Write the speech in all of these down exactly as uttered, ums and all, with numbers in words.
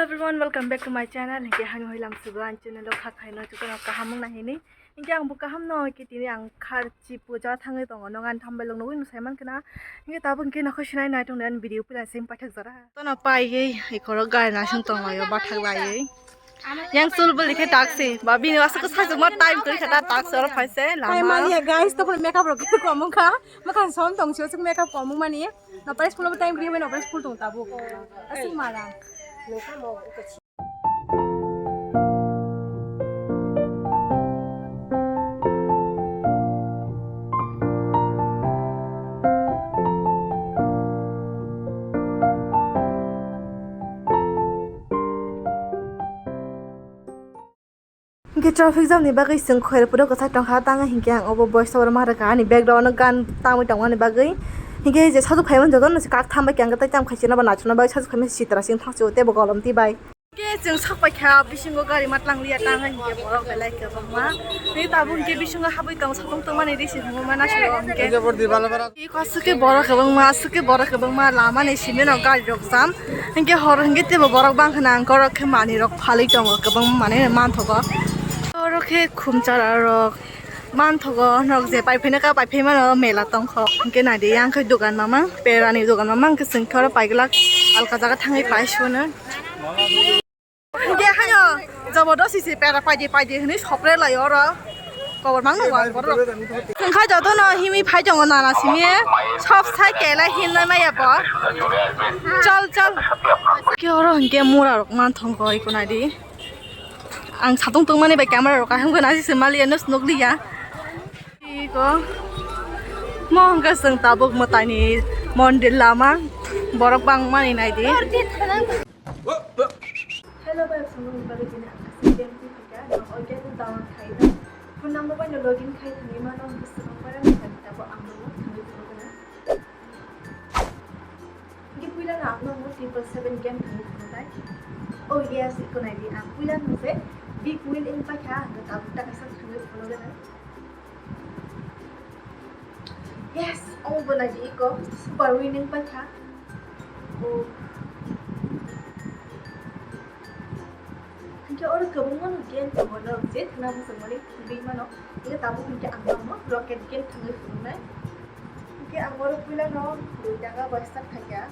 Everyone, welcome back to my channel. Hinkhe hani hoi lam sugo ang channel o kha khaino chukono kaham wng nahini. Hinkhe ang bo kaham no, hinkhe tini ang kharchi puja thangwi tongo, no gan thambai lok nugwi no saiman khna. Hinkhe tabuk hinkhe nokho sinai nai tongni ani video pila sing paithak jora. Tono paiwi ikhoro gari nasing tonglaio bathak laiwi. Yang chul bwlwi khe taksi. Ba bini aswk sajwkma time kwrwi khe ta taksi oro phaise lama. Time manya guys, to makeup rok khe kom wngkha. Mwkhang som tong sio suk makeup kom wngmani. No price full time khe no price full tong tabuk. Aswk mara. Hinkhe traffic jam ni bagwi chwng Khairpuro kwchak tongkha, tamo hinkhe ang obo voice over ma rwkha ani background o gan tangwi tongmani bagwi. Hinkhe je sajwk phaimani jotono se kak tham bai khe ang tei tam khaisano ba naisano bagwi sajwk phaimani sitra sing thangsi o teibo golom twi bai. Hinkhe chwng sok paikha bisingo gari ma tlangliya tamo hinkhe borok belai kwbangma. Tei tabuk hinkhe bisingo habwi tong satung tongmani risi hwnwi ma naisano hinkhe. Iko aswk khe borok kwbangma, aswk khe borok kwbangma, lama ni simi no gari rok jam. Hinkhe hor hinkhe teibo borok bang khna ang korok khe manwi rok phalwi tongo, kwbangma manwi manthogo. Oro khe khumchara rok manthogo, nok je pai phai nokha, pai phai mano mela tongkho. Hinkhe naidi yang khe dugan mamang, perani dugan mamang khe chwng khe oro paiglak alka jaga thangwi pai sino. Hinkhe haino jobodosti se pera paidi paidi hwnwi sopre lai oro. Kobor mang nukgo ang borok. Wngkha jotono himwi phai tongo nana simi. Sob sai kela hinlai maya bo. Chal chal. Khe oro hinkhe mura rok man thongkho iko naidi. Ang satung tongmani bai camera rok kaham kheno aswk se maliya no nukliya. Iko mo hwnkhe chwng tabuk mwtaini mondir lama borok bangmani naidi. Hello guys, ang nokni bagwi tini ang kaisa game twi phaikha, ang o game o download khai no phone number bai no login khai thangwi mano, hwnkhe swkang bai rani thani tabuk ang no thangwi phunukgwna. Hwnkhe puila no ang no triple seven game thangwi phunuknai. Oh yes, iko naidi, ang puila no se big win wng paikha, hwnkhe tabuk ta kaisa thangwi phunukgwna. Yes, omo bo naidi iko super winning paikha. Oh. Hinkhe oro kwbangma no game tongo, norok je thwna muchungmani thwngwi mano. Hinkhe tabuk hinkhe ang norokno rocket game thwngwi phunuknai. Hinkhe ang oro puila no dui taka bai start khaikha.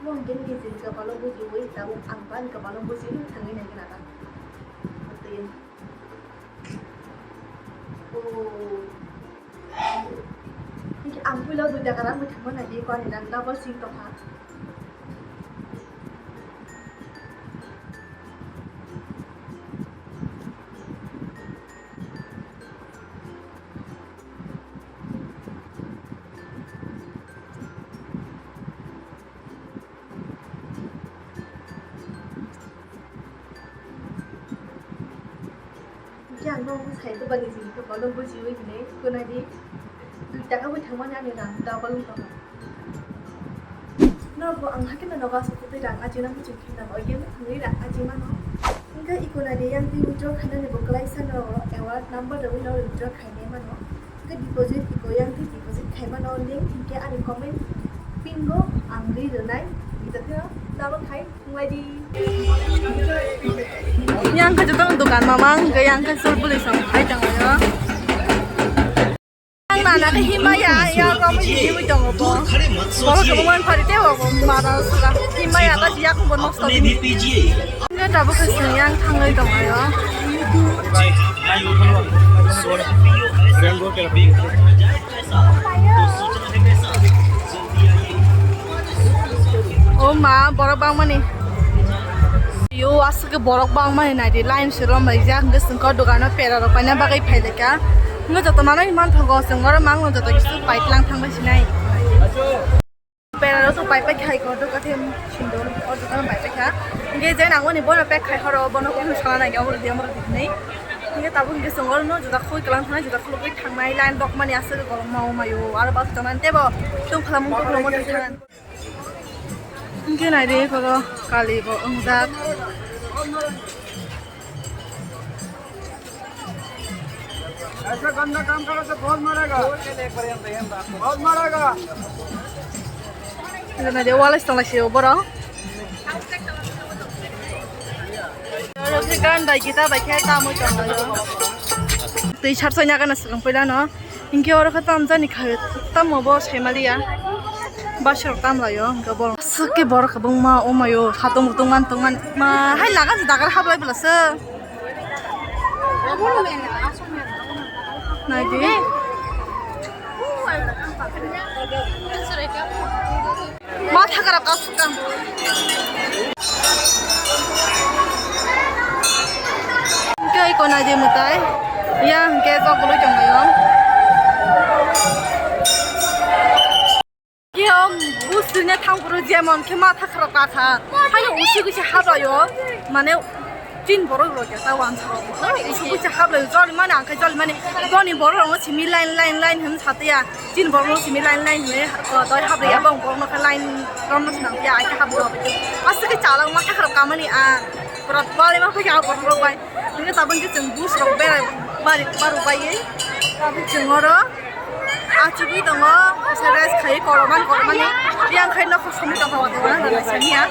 Mo hinkhe nini jil kwpalo bujiwi tabuk ang bani kwpalo bujiwi thangwi naikhe nana. Twi. Oh. Hinkhe ang puila dui taka rang bai thangma naidi, ko ani rang double sing tongkha. Hinkhe ang no bwsai to bani jil kwpalo bujiwi hinwi kunadi dui taka bai thangmani ani rang double wng tongkha. Norokbo ang hakhe no nogo aswk twi rang ajina muchung khe nang oi game thangwi rang aji mano. Hinkhe iko naidi yang twi withdraw khainani bo kwlaisa norok award number rwwi norok withdraw khainai mano. Hinkhe deposit iko yang twi deposit khai mano link hinkhe ani comment pingo ang ri rwnai. Jatino double khai thanglaidi. Yang khe jotono dukan mamang hinkhe yang khe sur bwlwi song khai tonglaio. Ang nana khe himaya, ya kami himwi tongo bo. Borok khe bo man phari tei bo mara suka. Himaya ta siya khe bo nosto bini. Nge tabuk khe sing yang thangwi tong ayo. O ma, borok bangmani. Yo, aswk khe borok bangmani naidi, line se romlaijak, hwnkhe chwng khe o dogano pera rok paina bagwi phailai kha. Hwnkhe joto manwi manthogo, chwng oro mangno joto kisu paitlang thangbai sinai. Pera rok pai pai khai khe o doga the sindor, o dogano pai pai kha. Hwnkhe je nangmani bono pack khai horo, bono kunu sana nangya, omo rwdi, omo rwdi hinwi. Hwnkhe tabuk hwnkhe chwng oro no juda khoi kwlang thangnai, juda khulugwi thangnai, line rok mani aswk khe kolokma o mayo, aro bus tongnani teibo tongkhalamung tongkhalamung thangnani. Hwnkhe naidi, eko kali bo wngjak. ऐसा गंदा काम करो तो बहुत मारेगा, बहुत मारेगा। Nai de, walai tong lai se borok. Oro khe gan bai gita bai khe tamui tong lai o. Twi sar soi nagana swkang puila no. Hinkhe oro khe tam jani kha, tamo bo sai maliya. Bus rok tam lai o, hinkhe borok. Aswk khe borok kwbangma omayo, satung mutung man tong man. Ma, hai laga se dagar hablai bwla se. Nai di. Ma thakara ka sukang. Kei ko nai di mutai. Yang ke jok bului tong lai o. Khe o bus rwna thang phuru jemon khe ma thakra ka kha. Haino usi usi hablai o. Mane chin borok rok ya ta wansa rok. Usi usi hablai o joli mani ang khe joli mani. Boni borok rok simi line line line hin satya. Chin borok rok simi line line hin ko doi hablai ya bong borok no khe line rom no sinang ya ai khe hablai o. Aswk khe chala ma thakra ka mani a. Borok bali ma khe borok rok bai. Nini tabuk khe chwng bus rok berai bari baru bai. Tabuk chwng oro. Achugwi tongo, kisa rest khai koloman kolomani. Yang khai nokho somni tongthogo, tongthogo, tongthogo, saniya.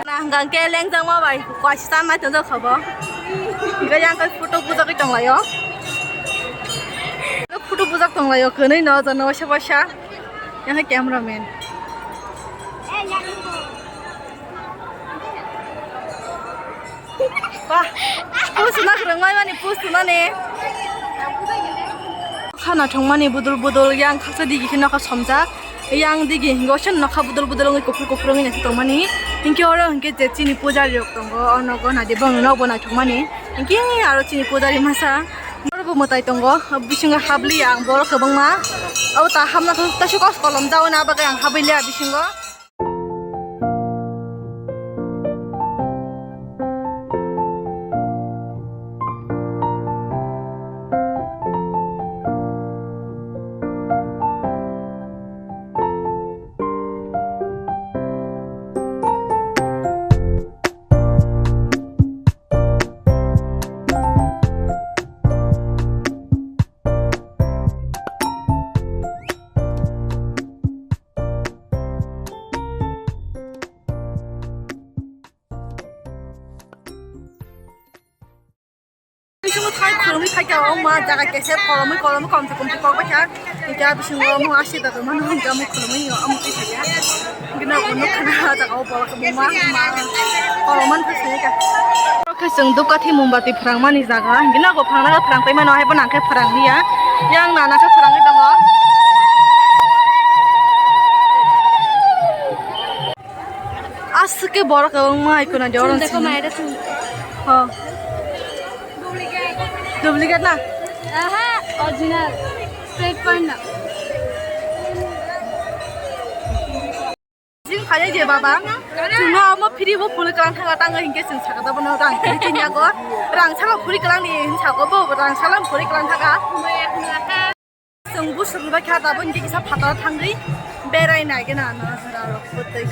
Na hwnkha khe lengjak ma bai, kaisa chanai tongjak kha bo. Hwnkhe yang khai photo bujagwi tonglaio. Photo bujak tonglaio, kwnwi no, jano waisa waisa. Yang khai camera man. Bah, post na kwrwngmai mani, post na ni. Khana thwngmani budul budul yang khaksa digi khe nokha somjak. Yang digi hingo sen nokha budul budul wngwi kuphur kuphur wngwi naisik tongmani. Hinkhe oro hinkhe je chini pujari rok tongo, o nogo naidi bongni nokbo naithokmani. Hinkhe aro chini pujari masa. Oro bo mwtai tongo, bisingo habliya ang borok kwbangma. Abo ta hamna thang ta se kos kolom jaui na bagwi ang habliya bisingo. Bisingo thai khulumwi phaikha, o ma jaga kesep kolomwi kolomwi komti komti kok baikha. Hingke bisingo omo asida tongmani hingke omo khulumwi omo twi thaiya. Hingke nokbo nukha na jaga o borok kwbangma ma koloman thai thaiya. Khe chwng dukathi mombati phwrangmani jaga, hingke nogo phwrangna khe phwrang paimano, haibo nang khe phwrang liya, yang nana khe phwrangwi tongo. Aswk khe borok kwbangma hai khwna de oro chwng. Ho. Duplicate na? Aha, original. Straight point na. Jing khaye je baba. Chwngno omo free bo phulwi kwlang thangla tango hinkhe chwng sakha da bono rang phulwi tin yago. Rang salo phulwi kwlang ni hinsago bo rang salo phulwi kwlang thaka. Chwng bwswk bai kha tabuk hinkhe kisa phataro thangwi berai nai gana ano jora rok bwtwi.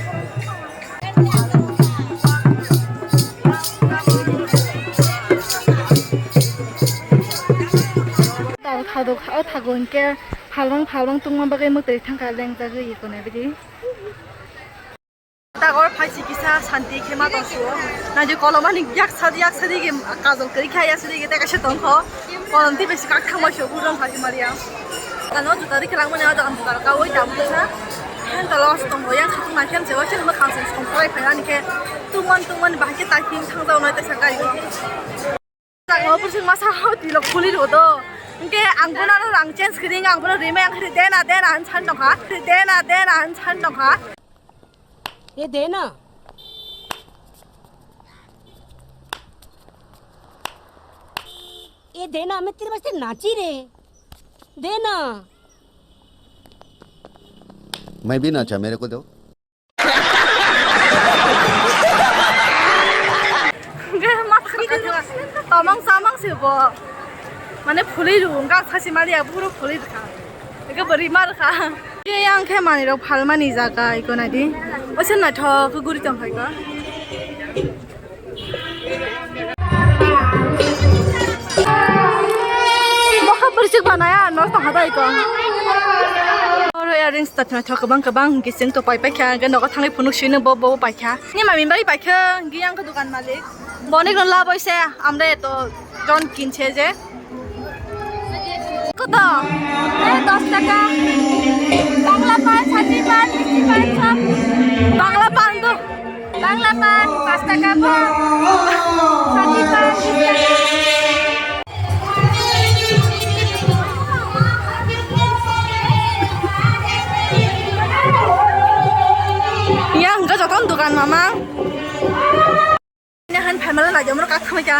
Thago, o thago hinkhe phalbang phalbang tungma bagwi mwtwi thangkha lengjagwi ikonai bidi. Tagor phaisi kisa santi khe ma tongsuo. Naidi kolomani yak sadi, yak sadi khe kajol kwrwi kha, yak sadi khe tei kaisa tongkho. Kolom tei besi kak thangma sio, burung phaisi maria. Ano juta ri kwlangmani o dogan juta rok kaui tabuk kisa. Hentolo os tongo, yang satung nai khe se o sini mwkhang se songkrai phainani khe tungman tungman bahai khe tai ping thang jago nai tei sa kai. Jaga o bwswk masa o twi rok khuli rw do. Hwnkhe ang bono rang change kwrwi ang bono rimai ang khe dena dena hin san tongkha. Dena dena hin san tongkha. ये देना। ये देना, मैं तेरे वास्ते नाची रे। देना। मैं भी नाचा, मेरे को दो। Tomong samang se bo. Mane phulwi rw, wngkha sachi mali ya, buphuru phulwi rwkha. Eke bo rima rwkha. Ke yang khe manwi rok phalmani jaga iko naidi. Osen naithok khe guri tongkha iko. Bokha bwrwi chwk banaya, nos tongkha da iko. Oro Earrings ta thwnaithok kwbang kwbang hwnkhe chwng to pai paikha, hwnkhe nogo thangwi phunuk swino bo, bo paikha. Ni mami bai paikha, hwnkhe yang khe dukan malik. Bonik no laboi se, amre to jon kinse je. Koto? Eh, dos taka. Bangla pan, sachi pan, misti pan, sob. Bangla pan to. Bangla pan, pas taka po. Sachi pan, misti pan. Ya, hwnkhe jotono dukan mamang. Ini han phaimala lagi amro kak thamai ka.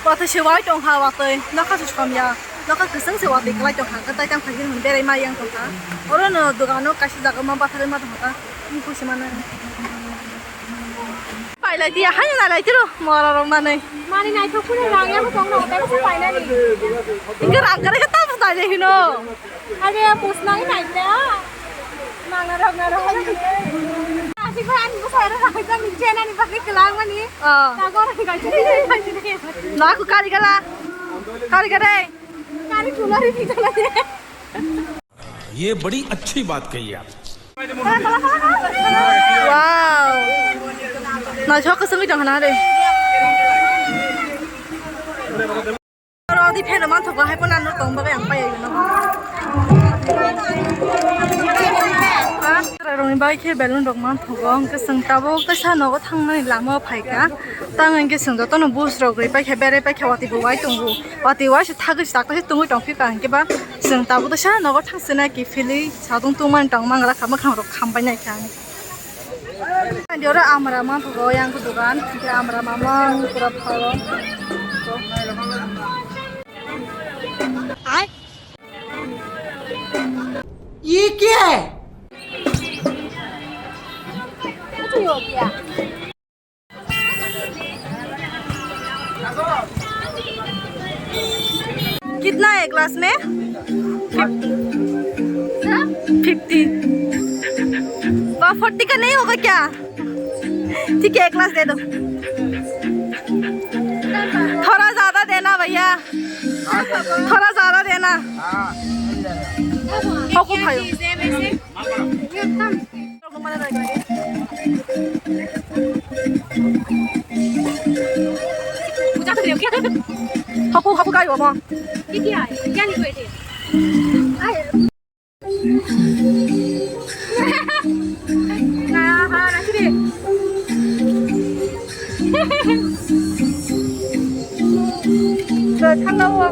Watwi se wai tong ha watwi. Nokha se som ya. Nokha kwswng se watwi kwlai tong ha. Kwtai tang phai hin berai ma yang tong ha. Oro no dogano kaisa jaga ma bathar ma tong ha. Ni khusi mana. Pailai dia, hai nalai tiro, mora rok manwi. Mani naithok phuru rang ya tong no, tei se painani. Inke rang kare khe tamo pailai hino. Are pusnai naikha. Mangna rok na rok. Asi ko ani ko sara rok jang ni chena ni bagwi kelang mani. Ah. Ta ko rang kai chini kai chini. Na ku kari gala. Kari gare. Kari kulari ni jana de. ये बड़ी अच्छी बात कही आप। Wow. Naithok kwswngwi tong hana re. Oro di fan man thok hai pon ano tong bagai ang pai ayo no. Rong bai khe balloon rok man thogo, hwnkhe chwng tabuk kaisa nogo thangnani lama o phaikha. Tang hwnkhe chwng jotono bus rok rwi paikha, berai paikha, watwi bo wai tongo. Watwi waisa thagwi se taktaise tongwi tongphika, hwnkhe ba chwng tabuk kaisa nogo thangsinai kiphilwi sadung tungmani tongmani rakha, mwkhang rok khambai naikha. Ani oro amra man thogo yang dukan, amra mamang pura phalo. ये क्या है? कितना है ग्लास में? फिफ्टी। वाह, फोर्टी का नहीं होगा क्या? ठीक है, एक ग्लास दे दो। थोड़ा ज्यादा देना भैया, थोड़ा ज्यादा देना। हाँ, मिल जाएगा। होको खायो। Hoku, hoku kai omo. Thangna o.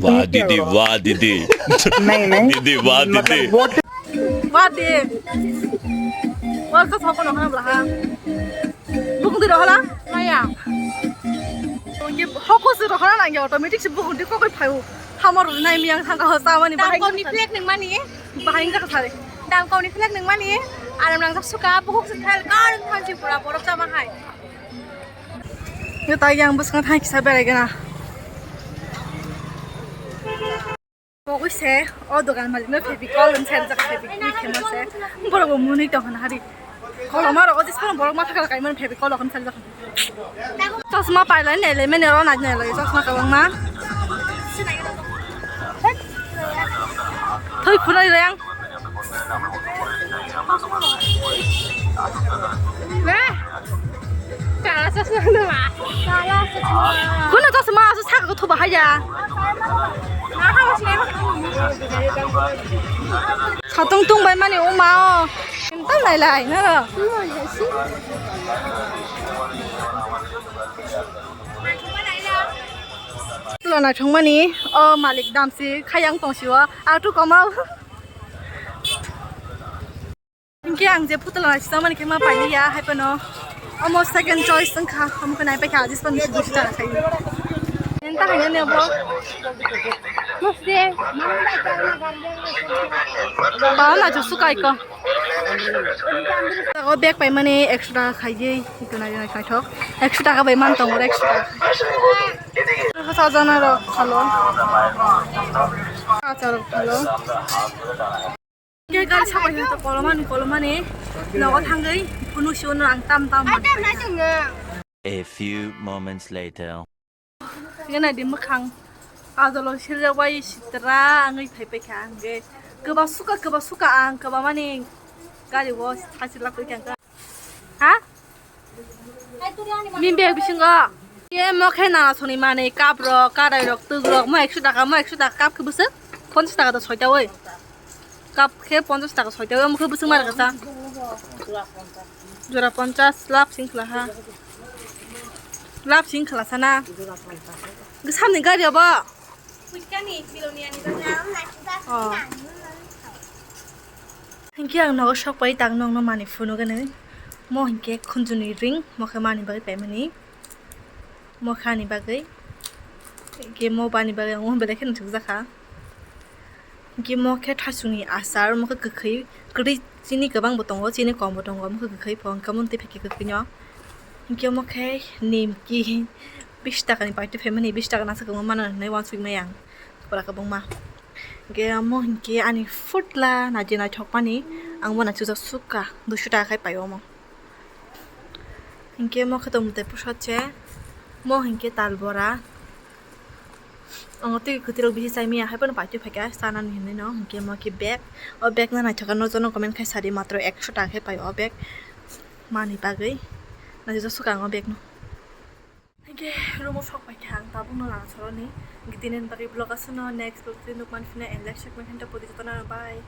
वाह दीदी, वाह दीदी। नहीं, नहीं। दीदी, वाह दीदी। What? What day? What ka sokon hana blaha? Bukung di rohala? Maya. Ye hoko se rohala na ye automatic se bukung di kokoi phayo. Hamar nai miyang thangka ho samani. Dam koni flag nang mani? Bahai ka sare. Dam koni flag nang mani? Aram nang suka bukung se thal kar thang si pura borok jama hai. Yo tai yang bwskango thang kisa berai gana. Pogwi se o dogan malik no Fevicol hwn sel jak Fevicol khemo se. Borok bo mwnwi tong hwn hari. Koloma rok o jis phano borok matha kala kaimani Fevicol rok hwn sel jak. Chosma pailai nai le mene ro nai nai le chosma kabangma. Thoi phunai reng. Kala chosma numa. Kala chosma. Kuno chosma asu saka kuthu bahaya. Satung tung bai mani o ma o. Entam lai lai na ro. Lo naithokmani o malik damsi khayang tongsi o atu komao. Hingke ang je putla naisita mani khe ma pailiya hai phano omo second choice wngkha omo khe naipaikha ajis phano duishi taka khai. Enta hai ne bo. Musti. Bao na jusu kai ko. O bag paimani ekso taka khaidi, ito nai nai khaithok. Ekso taka bai man tongo, ekso taka. Sajana rok phalo. Acha rok phalo. Ke gari sapai to kolomani, kolomani. Nogo thangwi, kunu siwono ang tam tam. A few moments later. Ngenai di mwkhang kajolo siljak bai sitra wngwi phai paikha, hwnkhe kwbang suka, kwbang suka ang, kwbang mani gari o thachilak paikha. Ha? Bini bag bisingo. Ye mo khe nana soni manwi cup rok, karai rok, twk rok, mo ekso taka, mo ekso taka cup khe bwswk ponchash taka do soita oi. Cup khe ponchash taka soita oi, omo khe bwswk mara kasa. Jora ponchash, lab sing khla ha. Lab sing khla sana. Samni gari obo. Oh. Hinkhe ang nogo sok pai tang nokno manwi phunuk gwnwi. Mo hinkhe khunjuni ring, mo khe mani bagwi paimani. Mo khe ani bagwi. Hinkhe mo bani bagwi ang belai kheno thukjakha. Hinkhe mo khe thasungni achar, mo khe kwkhwi, kwrwi chini kwbang bo tongo, chini kom bo tongo, mo khe kwkhwi pho, hinkhe mo twi phai khe kwkhwino. Hinkhe mo khe nimki bish takani paitwi phaimani, bish taka nasa kwbangma mano hinwi uansukmai ang. Pura kwbangma. Hinkhe omo hinkhe ani phutla naidi naithokmani, ang bo naisukjak sukha, duiso taka khai paio omo. Hinkhe omo khe tongmwtai pusot se, omo hinkhe tal bora. Ang twi kwtwirok bisi chai maya, haiphano paitwi phaikha chanani hinwi no. Hinkhe omo khe bag, o bag no naithokha, no jono comment khai sadi, matro ekso taka khe paio o bag mani bagwi. Naisukjak sukha ang o bag no. Hinkhe room o sok paikha ang tabukno lana soroni. Hinkhe tini bagwi vlog aswkno, next vlog twi nukmani phino, and like, share, comment, and podi jotono bye.